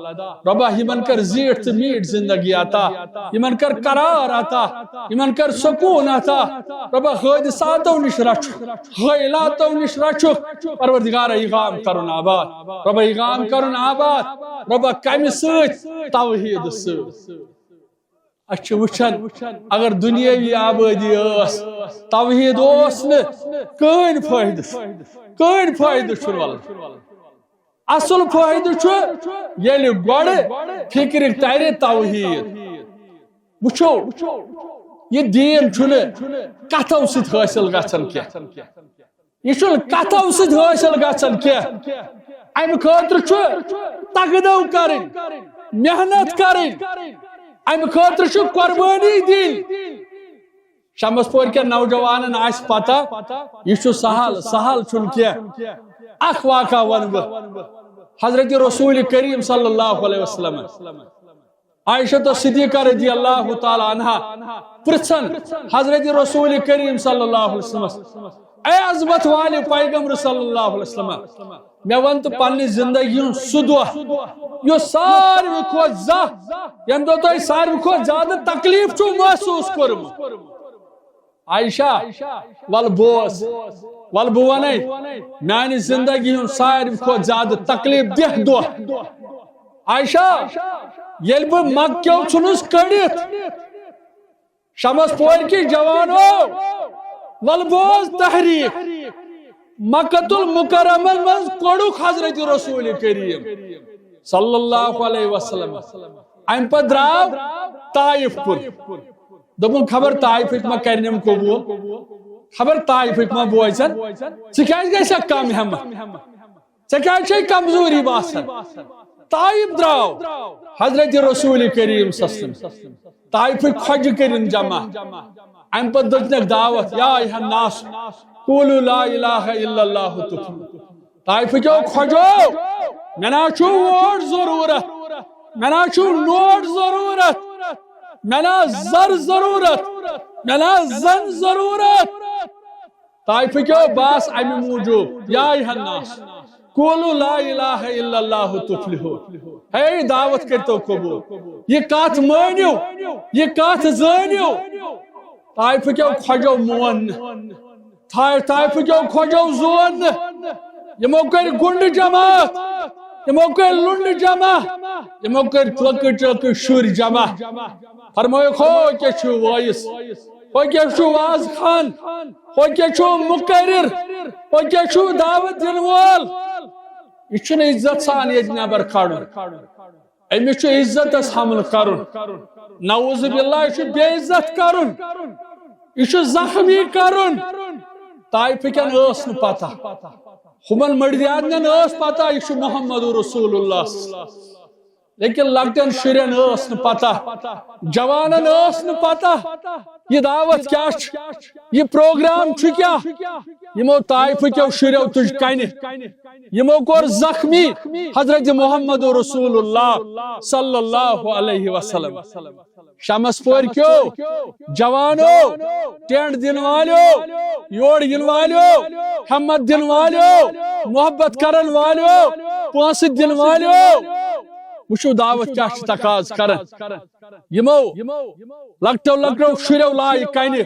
ربا، یِمن کر زیٖٹھ تہٕ میٖٹھ زندگی عطا، یِمن کر قرار عطا، یِمن کر سکوٗن عطا۔ ربا، حٲدثاتو نِش رچھُکھ، حٲلاتو نِش رچھُکھ۔ پروردگارا، یہِ گام کرُن آباد۔ ربا، یہِ گام کرُن آباد۔ ربا، کمہِ سۭتۍ؟ توحیٖد سۭتۍ۔ أسۍ چھِ وٕچھان، اگر دُنیٲوی آبٲدی ٲس، توحیٖد اوس نہٕ، کٕہٕنۍ فٲیدٕ، کٕہٕنۍ فٲیدٕ چھُنہٕ، وَلہٕ۔ اصل فٲیدٕ چھُ، ییٚلہِ گۄڈٕ فِکرِ ترِ توحیٖد۔ وٕچھو، یہِ دیٖن چھُنہٕ کتھو سۭتۍ حٲصِل گژھان کینٛہہ۔ یہِ چھُنہٕ کتھو سۭتۍ حٲصِل گژھان کینٛہہ۔ امہِ خٲطرٕ چھُ تگدو کرٕنۍ، محنت کرٕنۍ۔ امہِ خٲطرٕ چھُ قربٲنی دِنۍ۔ شمس پورِ کٮ۪ن نوجوانن آسہِ پتہ، یہِ چھُ سہل، سہل چھُنہٕ کینٛہہ۔ اکھ واقعہ ونہٕ بہٕ۔ حضرت رسول کریم صلی اللہ علیہ وسلم، عائشہ صدیقہ رضی اللہ تعالیٰ عنہا پرژھن حضرت رسول کریم صلی اللہ علیہ وسلم، اے عظمت والے پیغمبر صلی اللہ علیہ وسلم، مےٚ وَن تہٕ پننہِ زندگی ہُنٛد سُہ دۄہ یُس ساروی کھۄتہٕ زیادٕ، ییٚمہِ دۄہ تۄہہِ ساروی کھۄتہٕ زیادٕ تکلیف چھُو محسوٗس کوٚرمُت۔ عائشہ، ول بوز، ول بہٕ ونے، میانہِ زندگی ہُنٛد ساروی کھۄتہٕ زیادٕ تکلیف دہ دۄہ۔ عائشہ، ییٚلہِ بہٕ مکہ کیو ژھُنُس کٔڑِتھ، شمس پورِ کہِ جوانو، ول بوز تحریک۔ مکہ المکرمہ منٛز کوٚڑُکھ حضرت رسول کریم صلی اللہ علیہ وسلم۔ امہِ پتہٕ درٛاو طائف کُن۔ دوٚپُن، خبر طائفٕکۍ ما کرنٮ۪م قبوٗل، خبر طائفٕکۍ ما بوزن، ژٕ کیازِ گژھکھ کم ہٮ۪متھ؟ ژےٚ کیٛازِ چھے کمزوری باسان؟ طائف درٛاو حضرت رسول کریم صلی اللہ علیہ وسلم۔ طائفٕکۍ خۄجہِ کٔرِن جمع۔ اَمہِ پتہٕ دِژنکھ دعوت، یا ایھا الناس قولوا لا الہ الا اللہ تفلحوا۔ طائفٕکیو خۄجو، مےٚ نہ چھُ ووٹ ضروٗرت، مےٚ نہ چھُ نوٹ ضروٗرت، مےٚ نہ زر ضروٗرت، مےٚ نہ زن ضروٗرت۔ طائفٕکیو، بس امہِ موٗجوٗب، یا ایھا الناس قولوا لا الہ الا اللہ تفلحوا۔ ہے، دعوت کٔرتو قبول، یہِ کتھ مٲنِو، یہِ کتھ زٲنِو۔ طائفٕکیو خۄجو مون نہٕ، طا-، طائفٕکیو خۄجو زون نہٕ۔ یِمو کٔرۍ گُنڈٕ جماعت، یِمو کٔرۍ لُنڈٕ جمع، یِمو کٔرۍ لۄکٕٹۍ لۄکٕٹۍ شُرۍ جمع۔ فرمٲیِکھ، ہو کیٛاہ چھُ وٲیِس؟ ہو کیٛاہ چھُ واز خان؟ ہو کیٛاہ چھُ مُقرر؟ ہو کیٛاہ چھُ دعوت دِنہٕ وول؟ یہِ چھُنہٕ عزت سان ییٚتہِ نٮ۪بر کھارُن۔ أمِس چھُ عزتس حملہٕ کرُن۔ نعوذ باللہ، یہِ چھُ بے عزت کرُن۔ یہِ چھُ زخمی کرُن۔ طائفٕکٮ۪ن ٲس نہٕ پتہ۔ ہُمن مٔردیادنٮ۪ن ٲس پتہ، یہِ چھُ محمد رسول اللہ۔ لیکن لۄکٹٮ۪ن شُرٮ۪ن ٲس نہٕ پتہ، جوانن ٲس نہٕ پتہ، یہِ دعوت کیٛاہ چھِ، یہِ پروگرام چھُ کیٛاہ۔ یِمو طائفٕکیو شُرٮ۪و تُج کنہِ، یِمو کوٚر زخمی حضرت محمد رسول اللہ صلی اللہ علیہ وسلم۔ شمس پورِ کیو جوانو، ٹینٹ دِن والیو، یور یِن والیو، ہمت دِن والیو، محبت کرن والیو، پونسہٕ دِن والیو، وٕچھِو دعوت کیٛاہ چھِ تقاضہٕ کران۔ یِمو لۄکٹیو لۄکٹیو شُریو لایہِ کنہِ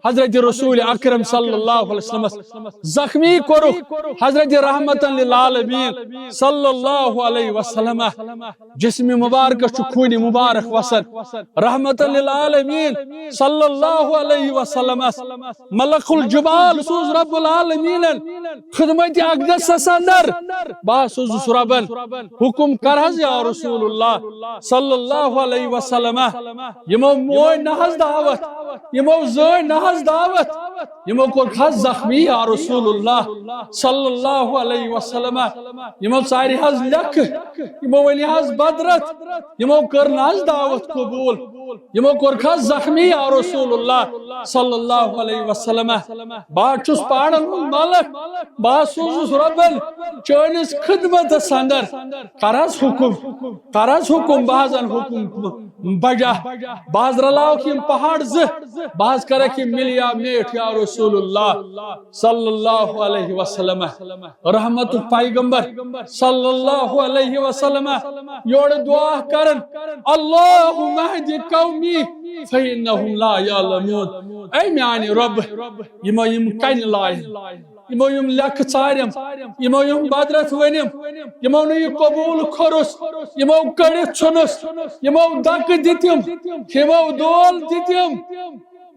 حضرت رسول اکرم صلی اللہ علیہ وسلمس زخمی کوٚرُکھ حضرت رحمتن للعالمین صلی اللہ علیہ وسلم۔ جسم مبارکس چھُ خوٗنہِ مبارک وسان۔ رحمتن للعالمین صلی اللہ علیہ وسلمس ملک الجبال سوٗز رب العالمینن خدمت اقدسس اندر۔ بہٕ حظ سوٗزُس ربن، حکم کر حظ یا رسول اللہ صلی اللہ علیہ وسلم۔ وسلم، یِمو مون نہ حظ دعوت، یِمو زٲج نہ حظ دعوت، یِمو کوٚر حظ زخمی یا رسول اللہ صلی اللہ علیہ وسلم، یِمو ژارِ حظ لیکھٕ، یِمو ؤنۍ حظ بدرت، یِمو کٔر نہ حظ دعوت قبول، یِمو کوٚر حظ زخمی یا رسول اللہ صلی اللہ علیہ وسلم۔ بہٕ حظ چھُس پہاڑن ہُنٛد ملک، بہٕ حظ سوزُس رۄبن چٲنِس خدمتس اندر، کر حظ حکم، کر حظ حکم، بہٕ حظ انہٕ حکم بجا، بہٕ حظ رلاوکھ یِم پہاڑ زٕ، بہٕ حظ کرکھ یِم مِلیا میٹھ یا رسول اللہ صلی اللہ علیہ وسلم۔ رحمت پیغمبر صلی اللہ علیہ وسلم یورٕ دعا کران، اللہم اہد قومی فانہم لا یعلمون۔ اے میانہِ رۄب، یِمو یِم کنہِ لایہِ، یِمو یِم لیکھٕ ژارٮ۪م، یِمو یِم بدرت ؤنِم، یِمو نہٕ یہِ قبول کوٚرُس، یِمو کٔڑِتھ ژھُنُس، یِمو دکہٕ دِتِم، یِمو دول دِتِم،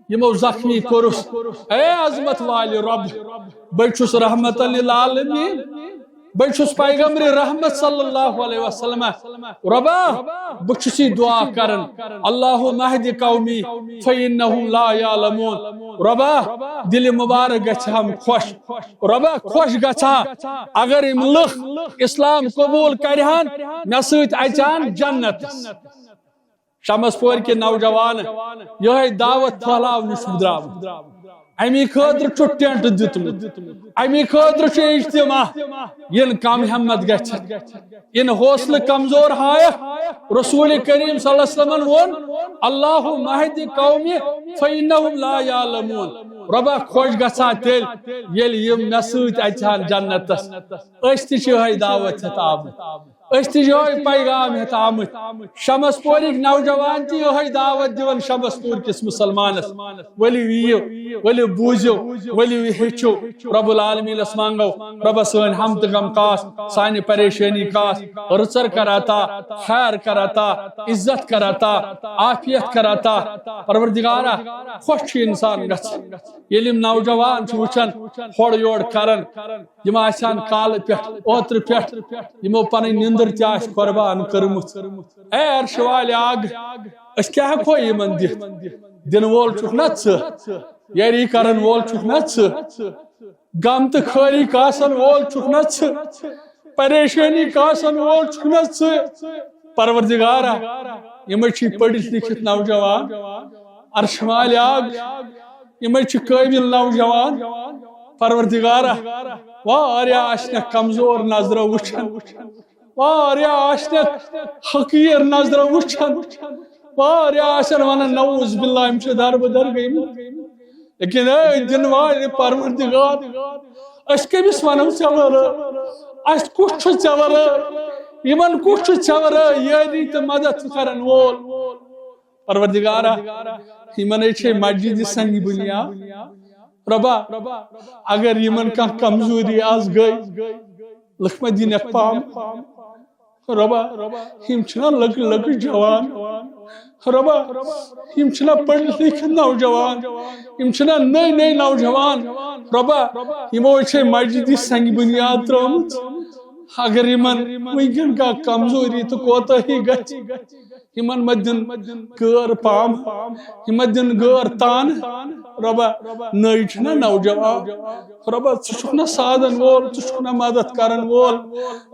یِمو زخمی کوٚرُس۔ اے عظمت والہِ رۄب، بہٕ چھُس رحمت للعالمین، بہٕ چھُس پیغمبر رحمت صلی اللہ علیہ وسلم۔ رۄبا، بہٕ چھُس یہِ دعا کران، اللہم اہد قومی فانہم لا یعلمون۔ رۄبا، دِلہِ مبارک گژھِ ہم خۄش۔ رۄبا، خۄش گژھِ ہا اگر یِم لُکھ اسلام قبول کرِہن، مےٚ سۭتۍ اژِ ہن جنتس۔ شمس پورِ کہِ نوجوان یِہوٚے دعوت پھٔہلاونہِ چھُکھ درٛامُت۔ اَمی خٲطرٕ چھُ ٹینٹ دیُتمُت، اَمی خٲطرٕ چھُ اجتماع۔ یِن کم ہمت گژھِ، یِن حوصلہٕ کمزور ہایکھ۔ رسول کریم صلی اللہ علیہ وسلمن ووٚن، اللہم اہد قومی فانہم لا یعلمون۔ رۄبا، خۄش گژھان تیٚلہِ ییٚلہِ یِم مےٚ سۭتۍ اژِ ہن جنتس۔ أسۍ تہِ چھِ یِہوٚے دعوت ہٮ۪تھ آمٕتۍ۔ أسۍ تہِ چھِ یِہوٚے پیغام ہٮ۪تھ آمٕتۍ۔ شمس پورِکۍ نوجوان تہِ یِہوٚے دعوت دِوان شمس پورکِس مُسلمانس، ؤلِو یِیِو، ؤلِو بوٗزِو، ؤلِو یہِ ہیٚچھِو۔ رب العالمینس منٛگو، رۄبا سٲنۍ ہم تہٕ غم کاس، سانہِ پریشٲنی کاس، رٕژر کر عطا، خیر کر عطا، عزت کر عطا، عافیت کر عطا۔ پروردگارا، خۄش چھُ انسان گژھان ییٚلہِ یِم نوجوان چھِ وٕچھان، ہورٕ یورٕ کران۔ یِم آسہِ ہن کالہٕ پٮ۪ٹھ، اوترٕ پٮ۪ٹھ، یِمو پنٕنۍ نِندٕر تہِ آسہِ قۄربان کٔرمٕژ۔ اے عرشہِ والہِ آگ، أسۍ کیٛاہ ہٮ۪کو یِمن دِتھ؟ دِنہٕ وول چھُکھ نا ژٕ، یٲری کرن وول چھُکھ نا ژٕ، غم تہٕ خٲری کاسن وول چھُکھ نا ژٕ، پریشٲنی کاسن وول چھُکھ نا ژٕ؟ پروردگارا، یِمے چھِ پٔرِتھ لیکھِتھ نوجوان، عرشہِ والہِ آگ، یِمے چھِ قٲبِل نوجوان۔ پروردگارا، واریاہ آسنکھ کمزور نظرو وٕچھان، واریاہ آسنکھ حقیٖر نظرو وٕچھان، واریاہ آسن ونان، نعوذ باللہ، یِم چھِ دربہٕ در گٔمٕتۍ۔ لیکن اے دِنہٕ والہِ پروردگار، أسۍ کٔمِس ونو ژےٚ ورٲے؟ اَسہِ کُس چھُ ژےٚ ورٲے؟ یِمن کُس چھُ ژےٚ ورٲے یٲری تہٕ مدد کرن وول؟ پروردگارا، یِمن ہے چھے مسجد سنگ بنیاد۔ رۄبا، اگر یِمن کانٛہہ کمزوری آز گٔے، لُکھ ما دِنکھ پام؟ رۄبا، یِم چھِنا لۄکٕٹۍ لۄکٕٹۍ جوان۔ رۄبا، یِم چھِنا پٔرِتھ لیکھِتھ نوجوان، یِم چھِنا نٔے نٔے نوجوان۔ رۄبا، یِمو چھے مسجد سنگ بنیاد ترٲومٕژ۔ اگر یِمن وٕنکیٚن کانٛہہ کمزوری تہٕ کوتاہی گژھِ، یِمن مہ دِن غٲر پام، یِمن دِن غٲر تان۔ رۄبا، نٔے چھِنا نوجوان۔ رۄبا، ژٕ چھُکھ نہ سادن وول، ژٕ چھُکھ نہ مدد کرن وول۔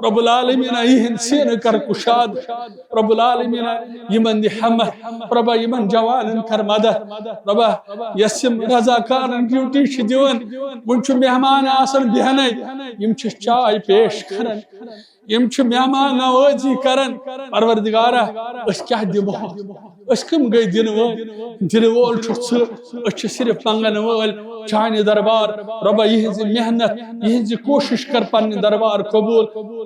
رب العالمین، یِہنٛد سینہٕ کر کُشاد۔ رب العالمین، یِمن دِ ہمت۔ رۄبا، یِمن جوانن کر مدد۔ رۄبا، یۄس یِم رضاکارن ڈیوٹی چھِ دِوان، وُنہِ چھُ مہمان آسان بیہنے، یِم چھِ چاے پیش کران، یِم چھِ مہمان نوازی کران۔ پروردگارا، أسۍ کیٛاہ دِمہو؟ أسۍ کم گٔے دِنہٕ وٲلۍ؟ دِنہٕ وول چھُکھ ژٕ، أسۍ چھِ صرف منگن وٲلۍ۔ چانہِ دربار، رۄبا، یِہنٛز محنت، یِہنٛز کوٗشش کر پننہِ دربار قبول۔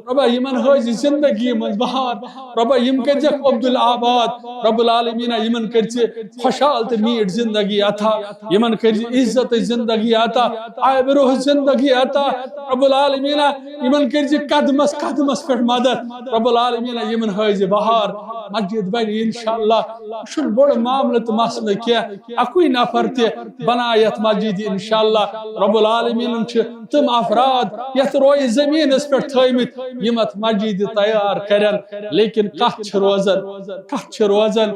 رۄبا، یِمن ہٲوزِ زندگی منٛز بہار۔ رۄبا، یِم کٔرزٮ۪کھ عبدالآباد۔ رب العالمین، یِمن کٔرزِ خۄشحال تہٕ میٖٹھ زندگی عطا۔ یِمن کٔرزِ عزت زندگی عطا، آبروہ زندگی عطا۔ رب العالمین، یِمن کٔرزِ قدمس قدمس پٮ۪ٹھ مدد۔ رب العالمین، یِمن ہٲوزِ بہار۔ مسجد بنہِ انشاءاللہ۔ یہِ چھُنہٕ بوٚڑ معاملہٕ تہٕ مسلہٕ کینٛہہ، اَکُے نفر تہِ بنایہِ یَتھ مسجد انشاءاللہ۔ رب العالمینن چھِ تِم افراد یَتھ رویہِ زٔمیٖنَس پٮ۪ٹھ تھٲومٕتۍ، یِم اَتھ مسجد تیار کرن۔ لیکن کَتھ چھِ روزان، کَتھ چھِ روزان،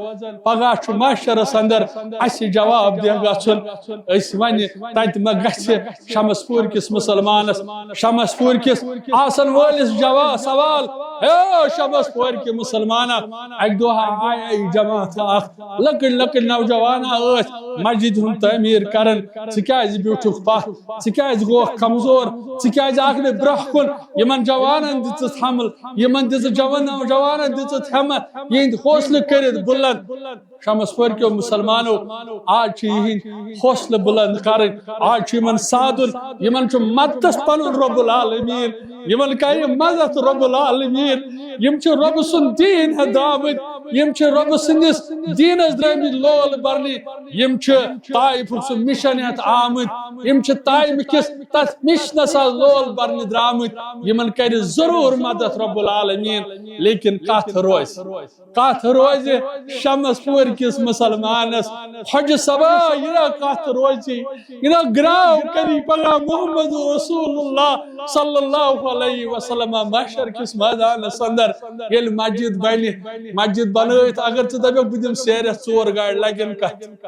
پگاہ چھُ محشرَس اندر اَسہِ جواب دِنہٕ گژھُن۔ أسۍ وَنہِ تَتہِ ما گژھِ شمس پورِ کِس مُسلمانس، شمس پورِ کِس آسن وٲلِس جوا-، سوال، ہے شمس پورِ کہِ مُسلمانا، اَکہِ دۄہ آیہِ جماعت اکھ، لۄکٕٹۍ لۄکٕٹۍ نوجوانا ٲسۍ مسجد ہُنٛد تعمیٖر کران، ژٕ کیازِ بیوٗٹھُکھ پتھ؟ ژٕ کیازِ گوکھ کمزور؟ ژٕ کیازِ آکھ نہٕ برٛونٛہہ کُن؟ یِمن جوانن دِژٕتھ حمل، یِمن دِژٕتھ جوان-، جوانن دِژٕتھ ہمت، یِہنٛدۍ حوصلہٕ کٔرِتھ بُلند۔ شمس پورِ کیو مُسلمانو، آز چھُ یِہِنٛدۍ حوصلہٕ بُلند کرٕنۍ، آز چھُ یِمن ساتھ دیُن، یِمن چھُ مدتس پنُن رب العالمین، یِمن کرِ مدد رب العالمین۔ یِم چھِ رب سُنٛد دیٖن ہٮ۪تھ درٛامٕتۍ، یِم چھِ رب سٕنٛدِس دیٖنس درٛٲمٕتۍ لول برنہِ، یِم چھِ طائفُک سُہ مِشن ہٮ۪تھ آمٕتۍ، یِم چھِ طائف کِس تتھ مِشنس لول برنہِ درٛامٕتۍ۔ یِمن کرِ ضروٗر مدد رب العالمین، لیکن کتھ روزِ؟ کتھ روزِ شمس پورِ کِس مُسلمانس؟ خۄجہِ صٲبا، یہِ نا کتھ روزِ، یہِ نا گراو کری پگاہ محمد رسول اللہ صلی اللہ علیہ وسلم محشر کِس مٲدانس اندر۔ ییٚلہِ مسجد بنہِ، مسجد بنٲوِتھ اگر ژٕ دپکھ بہٕ دِمہٕ سیرٮ۪س ژور گاڑِ، لگن کتھ؟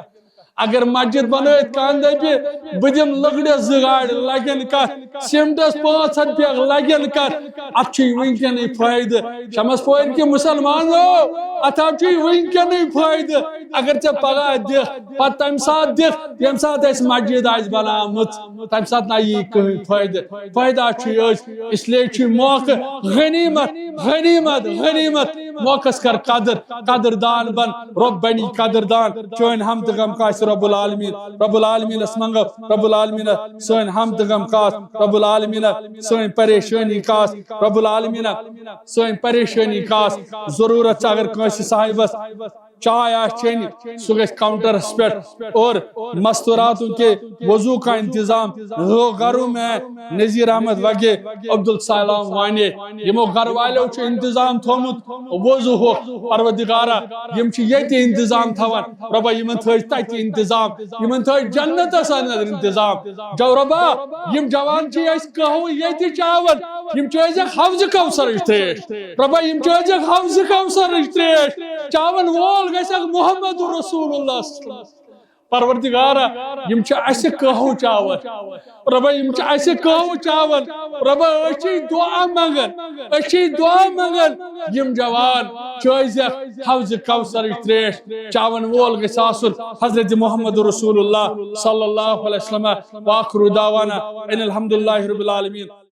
اگر مسجد بنٲوِتھ کانٛہہ دپہِ، بہٕ دِمہٕ لٔکرِ زٕ گاڑِ، لگن کتھ؟ سیمٹس پانٛژھ ہتھ بیگ، لگن کتھ؟ اتھ چھُے وٕنکیٚنٕے فٲیدٕ۔ شمس پورِ کہِ مُسلمانو، اتھ ہا چھُے وٕنکیٚنٕے فٲیدٕ۔ اگر ژےٚ پگاہ دِکھ، پتہٕ تمہِ ساتہٕ دِکھ، ییٚمہِ ساتہٕ اسہِ مسجد آسہِ بناومٕژ، تمہِ ساتہٕ نہ یی کٕہٕنۍ فٲیدٕ۔ فٲیدٕ چھُے أسۍ، اس لیے چھُے موقعہٕ غنیمت، غنیمت، غنیمت۔ موقعس کر قدر، قدردان بن، رب بنی قدردان۔ چٲنۍ ہم تہٕ غم کاسہِ رب العالمین، رب العالمینس منگو، رب العالمین سٲنۍ ہم تہٕ غم کاس، رب العالمین سٲنۍ پریشٲنی کاس، رب العالمین سٲنۍ پریشٲنی کاس۔ ضروٗرت چھِ اگر کٲنٛسہِ صاحبس چاے آسہِ چیٚنۍ، سُہ گژھِ کاؤنٹرس پٮ۪ٹھ اور مستوراتوں کے وضو کا انتظام۔ وہ گھروں میں نذیر احمد وگے، عبدالسلام وانی، یِمو گھر والیو چھُ انتظام تھوٚومُت وضو ہُک۔ پروردگارا، یِم چھِ ییٚتہِ انتظام تھاوان، رۄبا یِمن تھٲوزِ تَتہِ انتظام، یِمن تھٲوزِ جنتس اندر انتظام۔ جو رۄبا، یِم جوان چھِ اَسہِ قہوٕ ییٚتہِ چاوان، یِم چھِ أزیٚک حوض کوثرٕچ ترٛیش۔ رۄبا، یِم چھِ أزیٚک حوض کوثرٕچ ترٛیش۔ چاوان وول گژھیٚکھ محمد رسول اللہ صلی اللہ علیہ وسلم۔ پروردگارا، یِم چھِ اَسہِ قہوٕ چاوان۔ رۄبا، یِم چھِ اَسہِ قہوٕ چاوان۔ رۄبا، أسۍ چھِ دعا منٛگان، أسۍ چھِ دعا منٛگان۔ یِم جوان چھِ أزیٚک حوض کوثرٕچ ترٛیش چاوان وول گژھِ آسُن حضرت محمد رسول اللہ صلی اللہ علیہ وسلم۔ وآخر دعوانا ان الحمد للہ رب العالمین۔